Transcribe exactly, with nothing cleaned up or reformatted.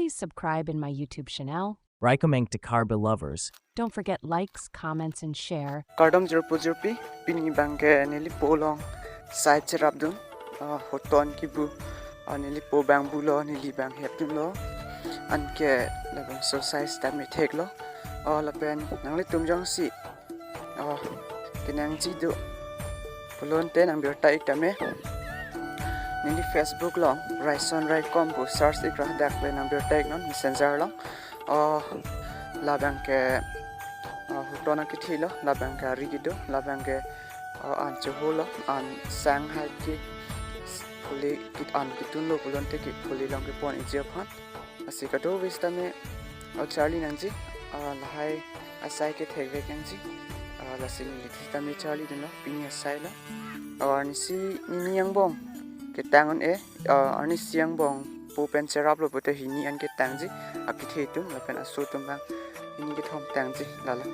Please subscribe in my YouTube channel. Raikomang to Karbi lovers. Don't forget likes, comments, and share. Kardom jirpo jirpi, pini abangke neli po along side cherapdun, ah, hoton kibu, ah, neli po abang bulo, neli abang hepdunlo, anke labangso side tame theklo, ah, lapen nanglitum jongsi, ah, kenangji do pulote nangbirta ik tame, neli Facebook along Raison Raikom pu search ik ra dak le nangbirta iknon Messenger along. Oh, labangke, oh, hoton akethelo, labangke ari kedo, labangke, oh, an cheholo, an sang hai ke phuli kit an ketunlo pulote ke phuli along kepon ikji aphan. Lasi kadokave sitame, oh, charli nangji, oh, lahai asai ke thekvek nangji, oh, lasi neli sitame charlidunlo, pini asailo. Oh, arnisi nini angbong ketang un-e, ah, arnisi angbong po pen cheraplo pulote hini an ketangji, akethe atum lapen aso atum abang hini kethom tangji lalo.